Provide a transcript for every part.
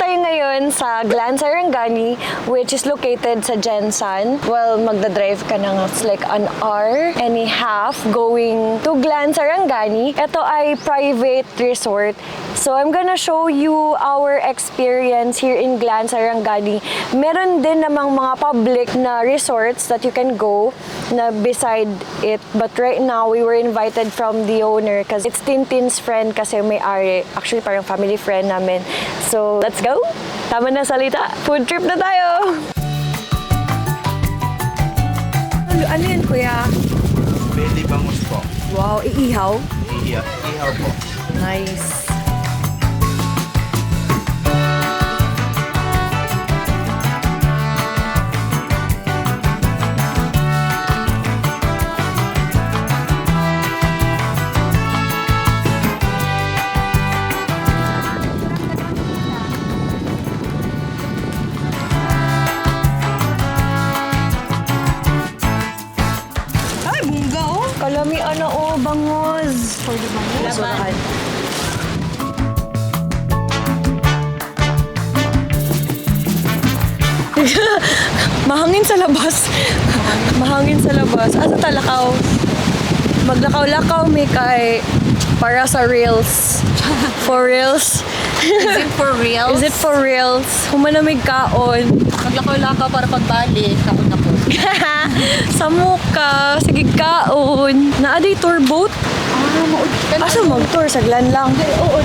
tayo ngayon sa Glan Sarangani, which is located sa Jensan. Well, magdadrive ka ng it's like an hour and a half going to Glan Sarangani. Ito ay private resort. So I'm gonna show you our experience here in Glan Sarangani. Meron din namang mga public na resorts that you can go na beside it. But right now, we were invited from the owner because it's Tintin's friend kasi may-ari. Actually, parang family friend namin. So, let's go! Tama na salita. Food trip na tayo! Ano yun, kuya? Belly bangus po. Wow, iihaw? Ihaw, ihaw po. Nice. Ay, bungga oh. Kalami ano oh, bangos. For the bangos. Laban. Mahangin sa labas. Mahangin sa labas. Asa talakaw? Maglakaw-lakaw may kay para sa reels. For reels. Is it for real? Is it for reals? Humanamig kaon. Maglakaw-lakaw para pagbalik. Kaon na po. Sa muka. Sige kaon. Naa day tour boat. Ah, maud. Asa mag-tour? Saglan lang. Oo,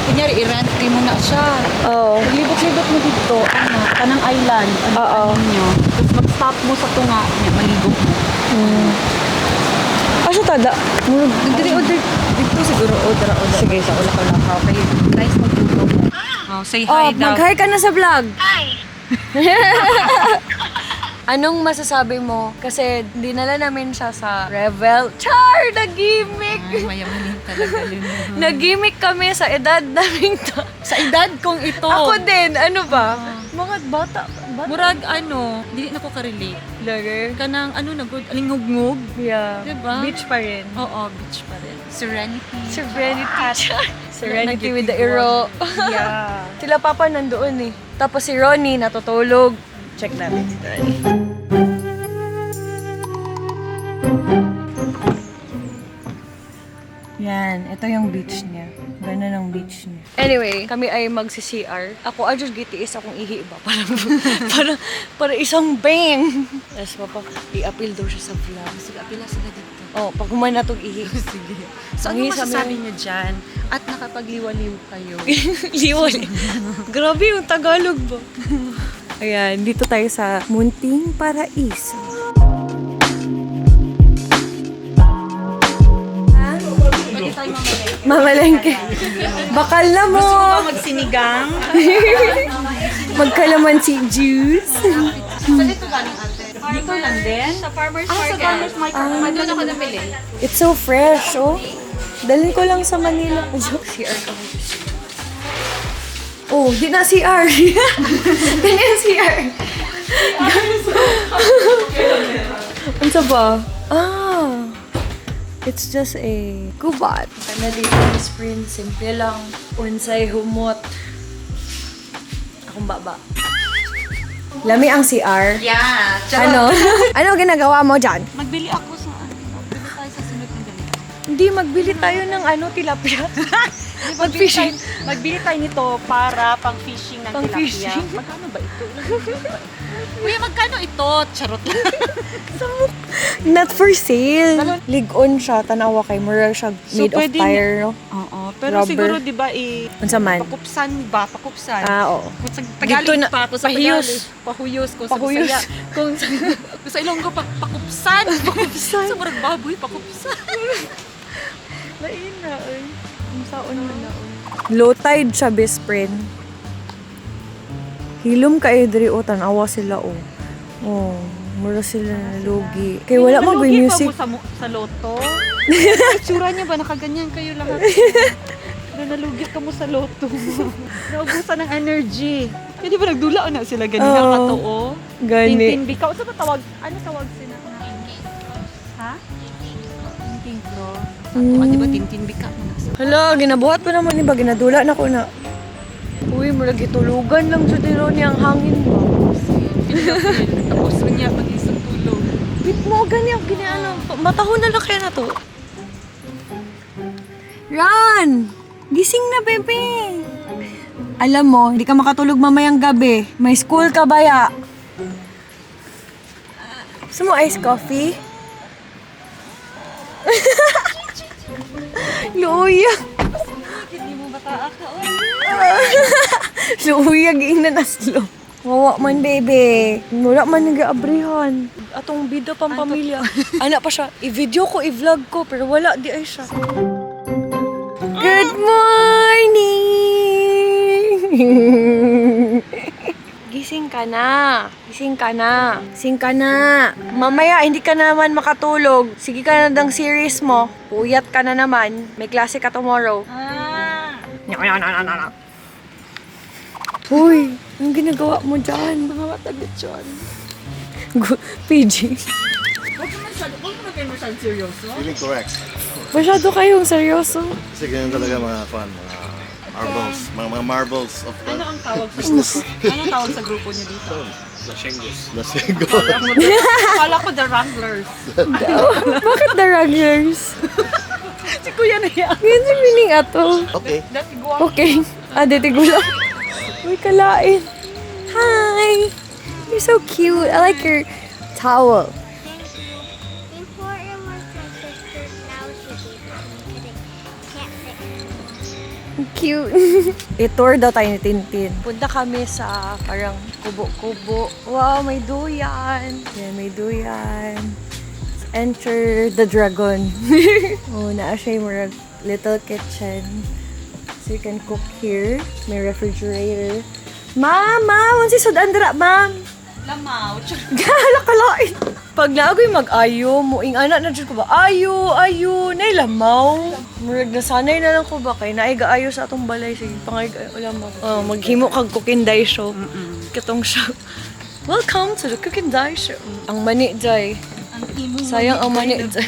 kunyari, i-rent mo na siya. Oo. Maglibot-libot mo dito, ano, kanang island. Ano, Oo. ano nyo. Tapos mag-stop mo sa tunga niya, maligo mo. Asa tada? Murag Diri o dito siguro o dara o dara. Sige. Sa ulakaw-lakaw. Kay guys, magluto mo. Oh, say Oh, hi daw. mag-hi ka na sa vlog. Hi! Anong masasabi mo? Kasi dinala namin siya sa Revel. Char! Nag-gimmick! Ay, mayamanin talaga yun. Nag-gimmick kami sa edad namin to. Sa edad kong ito. Ako din, ano ba? Mga bata. Bata. Murag ano, dili na ko ka-relate. Lager. Kanang ano na good, alingugngog. Yeah. Diba? Beach pa rin. Oo, beach pa rin. Serenity. Serenity. Char. Serenity with the iro. Yeah. Sila papa nandoon eh. Tapos si Ronnie natutulog. Check natin si Ronnie. Yan, ito yung beach niya. Ganun ang beach niya. Anyway, kami ay magsi-CR. Ako, ay just gitiis akong ihi ba? Para, para, para isang bang! Tapos papa, i-appeal daw siya sa vlog. Sige, apila sila dito. Oh, pag humana tong ihi. Sige. So, ano Ang isa masasabi niyo dyan? At nakapagliwaliw kayo. Liwali. Grabe yung Tagalog ba? Ayan, dito tayo sa Munting Paraiso. Pwede tayo mamalengke. Mamalengke. Bakal na mo! Gusto mo ba magsinigang? Magkalamansi juice. Sa dito galing ate? Dito lang din? Sa farmer's Ah, sa market. farmer's market. Ah, doon ako namili. It's so fresh, oh. Dalhin ko lang sa Manila. Joke, CR kami. Oh, di na CR. Di na CR. Ano ba? Ah, it's just a gubat. Kana dito, Miss Prince, simple lang. Unsay humot. Akong baba. Lami ang CR. Yeah. Ano? Ano ginagawa mo dyan? Magbili ako sa ano. Magbili tayo sa sunod ng ganito. Hindi, magbili tayo ng ano, tilapia. Mag-fishing. Magbili tayo nito para pang fishing ng Pang tilapia. fishing. Magkano ba ito? Kuya, magkano ito? Charot lang. Not for sale. Ligon siya, tanawa kay mura siya So, made of pwede tire, no? Oo. Pero Rubber. siguro, di ba, i... Unsa man? Pakupsan ba? Pakupsan. Ah, oo. Kung sa Dito Tagalog na- pa, kung sa pahiyos. Tagalog, pahuyos. Kung sa Pahuyos. Bisaya, kung sa Ilonggo, pakupsan. Pakupsan. Sa murag baboy, pakupsan. Lain na, ay. Ang saon man na, oy. Low tide siya, best friend. Hilom kayo diri o, tanawa sila, oh. Oh, mura sila nalugi. Kay wala man goy Nalugi ba music. mo sa loto? Itsura niya ba? Nakaganyan kayo lahat. Na nalugi ka mo sa loto. Naubusan ng energy. Kaya di ba nagdula na sila ganyan Oo. katoo? Gani. Tintin Bikaw. Sa ba tawag? Ano tawag sila? Ha? Tintin Cross. Ah, di ba Tintin Bikaw? Hala, ginabuhat pa naman iba, ginadula na ko na. Uy, Uy, murag gitulugan lang jud ni Ronnie ang hangin ba. Tapos niya mag-isang tulog. Bit mo gani ang ginaano. Matahon na lang kaya na to. Ron! Gising na, bebe! Alam mo, hindi ka makatulog mamayang gabi. May school ka baya? Gusto mo iced coffee? Luya! Hindi mo bataa ka, oy. Luya, giingnan aslo. Wawa man, bebe. Wala man nag-aabrihan. Atong bida pang pamilya. Ana pa siya, i-video ko, i-vlog ko, pero wala, di ay siya. Good morning! Gising ka na. Gising ka na. Gising ka na. Mamaya, hindi ka na naman makatulog. Sige ka na dang series mo. Puyat ka na naman. May klase ka tomorrow. Ah! No, no, no, no, no, no. Uy, anong ginagawa mo dyan? Mga matagitsyon. PG. Huwag mo kayo masyado seryoso. Feeling correct. Masyado kayong seryoso. Kasi ganyan talaga mga fan, mga marbles, mga marbles of the Ano ang tawag sa business. Ano ang tawag sa grupo niyo dito? Lasego. Akala ko the Wranglers. Bakit the Wranglers? Si Kuya na yan. Ganyan si meaning ato. Okay. That's guwapo. Okay. Ah, dito lang. Uy, kalain. Hi! You're so cute. I like your towel. Before it was my sister, now she gave it to me because I can't fit. Cute. I-tour daw tayo ni Tintin. Punta kami sa parang kubo-kubo. Wow, may duyan. Yeah, may duyan. Let's enter the dragon. Oh, naa siya yung murag little kitchen. So you can cook here. May refrigerator. Ma'am, ma'am, unsa sudan dira, ma'am? Lamaw. Gala kalain. Pag naagoy mag-ayo, muing anak na jud ko ba, ayo, ayo, nay lamaw. Murag nasanay na lang ko ba kay naay gaayo sa atong balay sige pangay lamaw. Oh, maghimo kag cooking day show. Katong siya. Welcome to the Cook and Die Show. Ang mani day. Ang imo. Sayang ang mani day.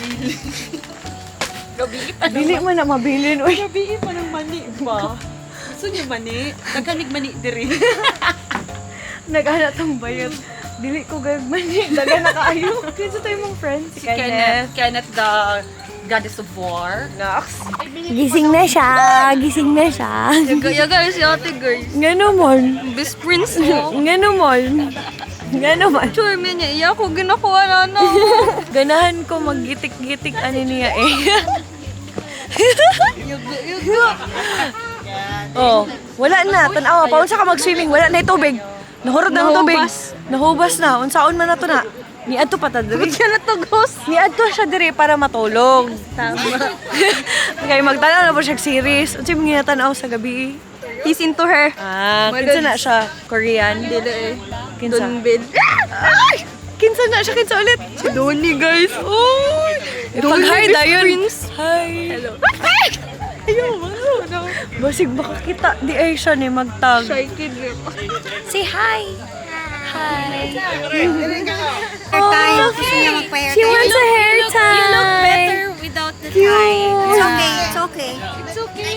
Gabi pa. Dili man na mabilin oy. Gabi pa ng mani ba? Gusto niyo mani? Nagkanig mani diri. Nag-ana tong bayot. Dili ko gag mani. Daga na kaayo. Kinsa tayo mong friend? Si Kenneth. Kenneth, the goddess of war. Nox. Gising na siya. Gising na siya. Yaga, yaga si ate girl. Nga naman. Best friends mo. Nga naman. Nga naman. Charme niya. Iya ko ginakuha na na. Ganahan ko maggitik-gitik ani niya eh. Yaga, yaga. Oh, wala na. Tanawa, paunsa ka mag-swimming, wala na yung tubig. Nahurot na ang tubig. Nahubas na. Unsaon man na to na. Niadto pa ta diri. Kaya natugos. Niadto siya diri para matulog. Tama. Kay magtanaw na po siya og series. Unsa imong ginatanaw sa gabi? He's into her. Ah, kinsa na siya? Korean? Dili eh. Kinsa? Dunbin. Ay! Kinsa na siya? Kinsa ulit? Si Donnie, guys. Uy! Pag-hi best dayon. friends. Hi! Hello. Ayaw, ano? Basig makakita di ay siya ni magtag. Shy kid. Say hi! Hi! Hair tie. Gusto niya magpa-hair She tie. wants a hair tie! You look better without the Cute. tie. It's okay. It's okay. It's okay.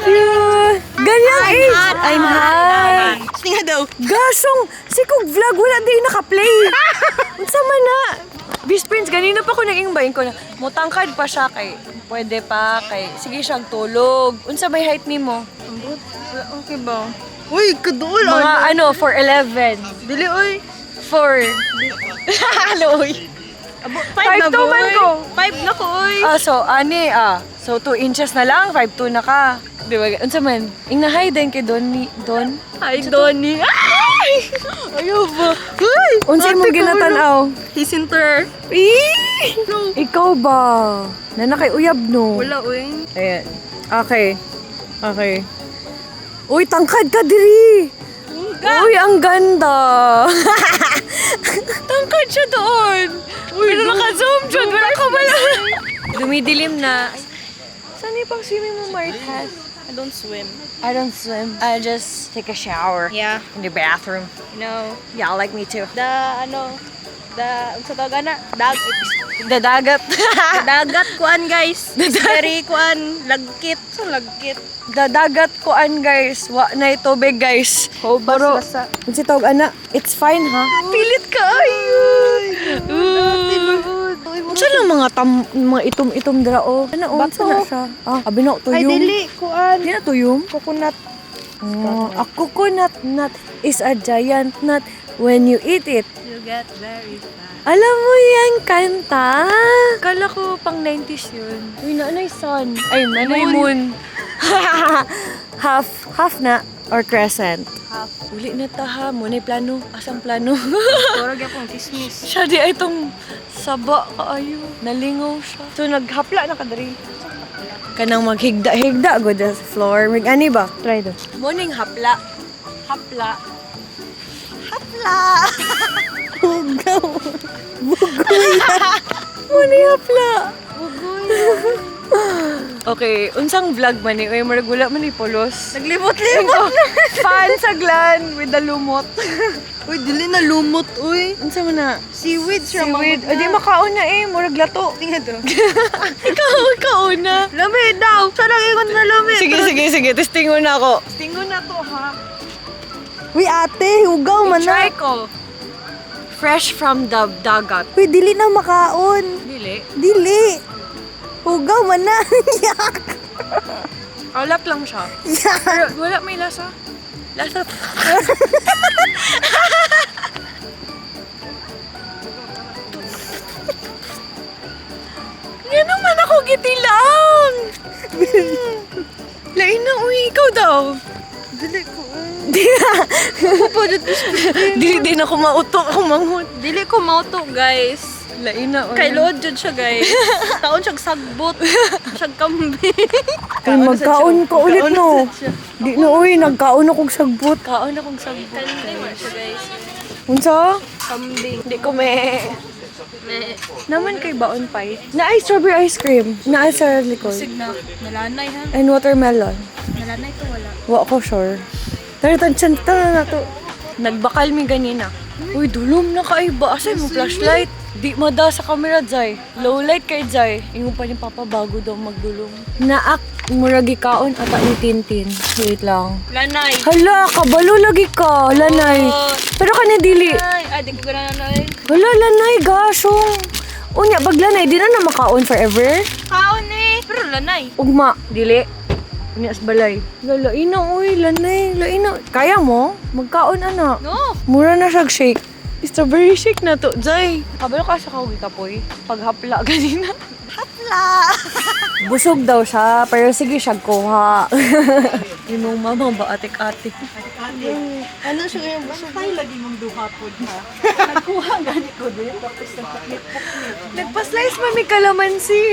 Cute! Ganyang age! I'm hot! Tinga daw. Gasong! Si Kog Vlog, wala din naka-play! Unsa man na? Best friends, ganina pa ko naging bain ko na. Mutangkad pa siya kay pwede pa kay sige siyang tulog. Unsa may height nimo? Okay ba? Uy, kadol. Mga ano, 4'11". Dili, uy. 4. Hello. Five na 5'2" man boy. ko. Five na ko, uy. Ah, so ani ah. So 2 inches na lang, 5'2 na ka. Di ba? Unsa man? Ing na hi din kay Don Don. Hi, Donnie. Ay! Ayaw ba? Uy! Unsa imong Ate, ginatan-aw? He's into her. Eee! Ikaw ba? Nana kay uyab no. Wala, uy. Ayan. Okay. Okay. Uy, tangkad ka diri. Uy, ang ganda. Tangkad siya doon. Uy, pero naka-zoom dyan. Wala ka pala. Dumidilim na. Saan yung pang-swimming mo, Marites? I don't swim. I don't swim. I just take a shower. Yeah. In the bathroom. You know, Yeah, like me too. the, ano, the, unsa tawag ana? Dag. Dadagat. Dagat kuan, guys. Very kuan, lagkit. So lagkit. Dadagat kuan, guys. Wa na tubig, guys. Hobas Pero, lasa. unsa tawag ana? It's fine ha. Pilit ka ayo. Unsa lang mga tam mga itom-itom dira oh. Ano oh, unsa na siya? Ah, abi na tuyom. Ay, dili, kuan. Di na tuyom. Coconut. Oh, a coconut nut is a giant nut when you eat it. You get very fat. Alam mo yan kanta? Kala ko pang 90s yun. Uy, naanay sun. Ay, nanay moon. Half, half na or crescent. Half. Uli na ta ha. Muna plano. Asang plano? Turog akong kismis. Siya di ay itong saba kaayo. Nalingaw siya. So, naghapla na ka diri. Kanang maghigda-higda go sa floor. Mag ani ba? Try do. Morning hapla. Hapla. Hapla! Hugaw. Bugoy. Morning hapla. Okay, unsang vlog man ni? Uy, murag wala man ni pulos. Naglibot-libot. Fan sa glan with the lumot. Uy, dili na lumot, uy. Unsa man na? Seaweed siya. Seaweed. O di makaon na eh, murag lato. Tingnan to. Ikaw makaon na. Lami daw. Sana ingon na lami. Sige, sige, sige. Testingon na ako. Testingon na to ha. Uy, ate, hugaw man na. Try ko. Fresh from the dagat. Uy, dili na makaon. Dili. Dili. Hugaw man na. Yak. Alap lang siya. Yak. Pero wala may lasa. Lasa. Yan naman ako gitilang. Lain na, uy. Ikaw daw. Dili ko. Dili din ako mautok. Ako manghod. Dili ko mauto, guys. Lain na, uy. Kay load jud siya, guys. Taon siyang sagbot. Siyang kambi. Ay, magkaon ka ulit, no? Di na, uy. Nagkaon akong sagbot. Kaon akong sagbot. Kambing man siya, guys. Unsa? Kambing. Hindi ko me. Naman kay baon pie. Na ay strawberry ice cream. Na sa likod. Na, nalanay ha. And watermelon. Nalanay to wala. Wa ko sure. Tara, tansyan, tara na to. Nagbakal mi ganina. Uy, dulom na kay ba? Asa mo flashlight? Di mada sa camera, Zay. Low light kay Zay. Ingon pa ni Papa bago daw magdulom. Naak, muragi kaon ata ni Tintin. Wait lang. Lanay. Hala, kabalo lagi ka, lanay. Pero kani dili. Ay, ay, di ko ganahan ay. Hala, lanay, gasong. Unya, pag lanay, di na na makaon forever. Kaon eh. Pero lanay. Ugma, dili. Unya sa balay. Lala, ina, uy, lanay, laina. Kaya mo? Magkaon, ana. No. Mura na siyag shake. Strawberry shake na to, Jay. Kabalo ka sa kaugi kapoy. Paghapla ganina. Hapla! Busog daw siya, pero sige siya kuha. Imong mama ba atik-atik? Ano siya ngayon? Busog tayo lagi mong duha po ha. Nagkuha gani ko din. Tapos nagpuknit-puknit. Nagpa-slice mami kalamansi.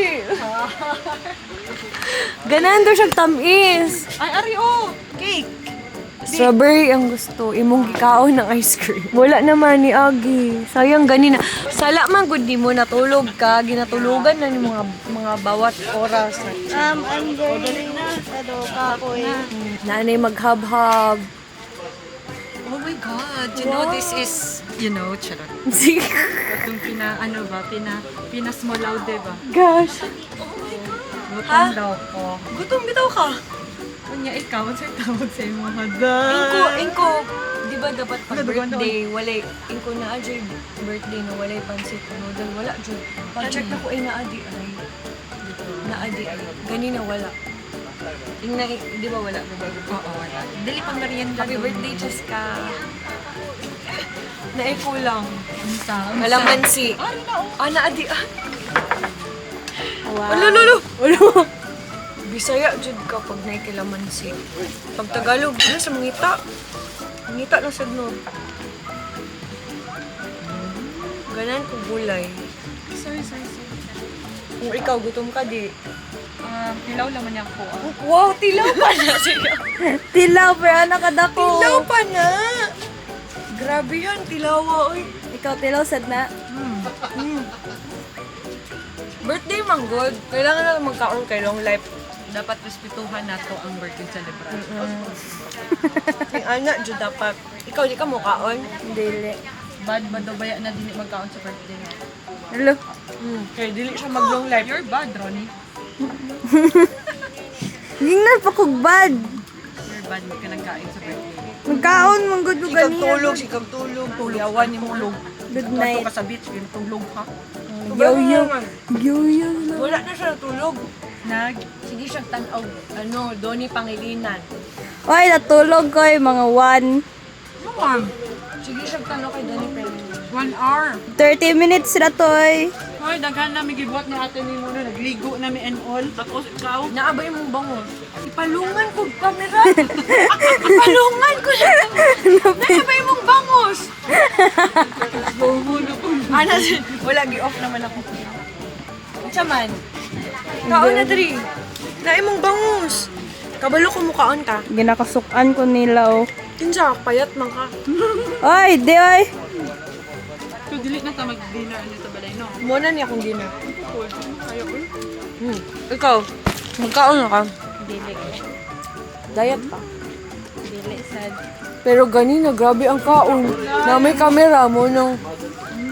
Ganahan daw siyang tamis. Ay, ari oh! Cake! Strawberry ang gusto. Imong gikaon ng ice cream. Wala naman ni Agi. Sayang ganina. Sala man gud nimo natulog ka, ginatulugan na ni mga bawat oras. I'm very, ano, kapoy. Nanay maghabhab. Oh my God! You know, this is, charot. Sige. Itong pina, ano ba, pina, pina small laude ba? Gosh. Gutom daw ko. Gutom bitaw ka. Unya, ikaw, ang tawag sa imo mga Ingko, ingko, di ba dapat pag birthday, walay, ingko na ajay birthday na walay pansit noodle, wala jud. Pag check na ko ay naa di ay. Naa di ay. Ganina wala. Ingna, di ba wala? Oo, wala. Dili pang merienda. Happy birthday, Cheska. Naikulang. Unsa? Kalamansi. Ari na, oh. Ah, naa di ah. Wow. Alo, alo, alo. Bisaya jud ka pag naikalamansi. Pag Tagalog, ano sa mangita? Mangita na sad no. Ganan ko gulay. Sorry, sorry, sorry. Kung ikaw gutom ka di. Tilaw laman niya ako. ah. Wow, tilaw pa na siya. Tilaw, pero nakadako. Tilaw pa na. Grabe yan, tilawa oy. Ikaw, tilaw, sad na. Birthday man good. Kailangan na magkaroon kay long life. Dapat respetuhan nato ang birthday celebration. Yung ana, jud dapat. Ikaw di ka mukaon. Dili. Bad ba daw baya na dili magkaon sa birthday nga? Hello. Kaya dili siya mag long life. You're bad, Ronnie. Gingnan pa kog bad. You're bad. Hindi ka nagkain sa birthday. Nagkaon man gud ko Sikag ganiya. tulog, sikag tulog. Tulog. Ni tulog. Good night. Ka sa beach, yun tulog ka. Yo yo. Yo yo. Wala na siya natulog. Nag. Sige siya tanaw. Ano, Donnie Pangilinan. Oy, natulog ko eh, mga 1. Sige siya tanaw kay Donnie Pangilinan. 1 hour. 30 minutes na to eh. Hoy, daghan namin gibuhat ni ate ni muna. Nagligo nami and all. Tapos ikaw. Naabay mong bango. Ipalungan ko camera. Ipalungan ko siya. Naabay mong bangos. Ana, wala gi-off naman ako. Unsa man? Kaon na diri. Naay mong bangus. Kabalo ko mukaon ka. Ginakasukan ko nila oh. Kinsa payat man ka. Oy, di oy. So, dili na ta mag-dinner ano sa balay, no? Mo na niya akong dinner. Ikaw, magkaon na ka? Dili. Diet pa. Dili sad. Pero ganina, grabe ang kaon. Na may camera mo nung...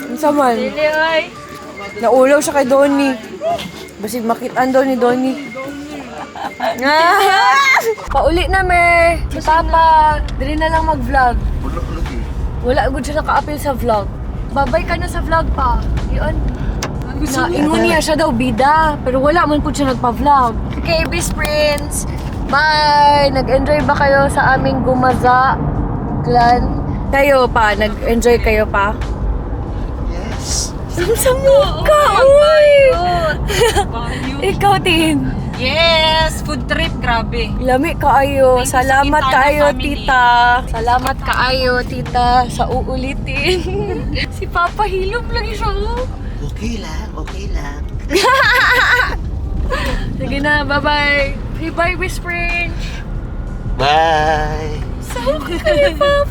Unsa man? Dili oy. Naulaw siya kay Donnie. Basig makitaan daw ni Donnie. Ah! Pauli na me! Si Papa! Dili na lang mag-vlog. Wala lagi. Wala gud siya naka-appeal sa vlog. Babay ka na sa vlog pa. Yun. Na, ingon niya siya daw bida. Pero wala man po siya nagpa-vlog. Okay, Best Prince! Bye! Nag-enjoy ba kayo sa aming gumaza clan? Kayo pa, nag-enjoy kayo pa? Yes. Sa mukha, uy! Ikaw, Tin. Yes! Food trip, grabe. Lami kaayo. Thank you sa Salamat Quintana kaayo, family. tita. Salamat kaayo, tita, sa uulitin. Si Papa hilom lagi siya. Oh. Okay lang, okay lang. Sige na, bye-bye. Say bye, Miss French. Bye. So okay, Papa.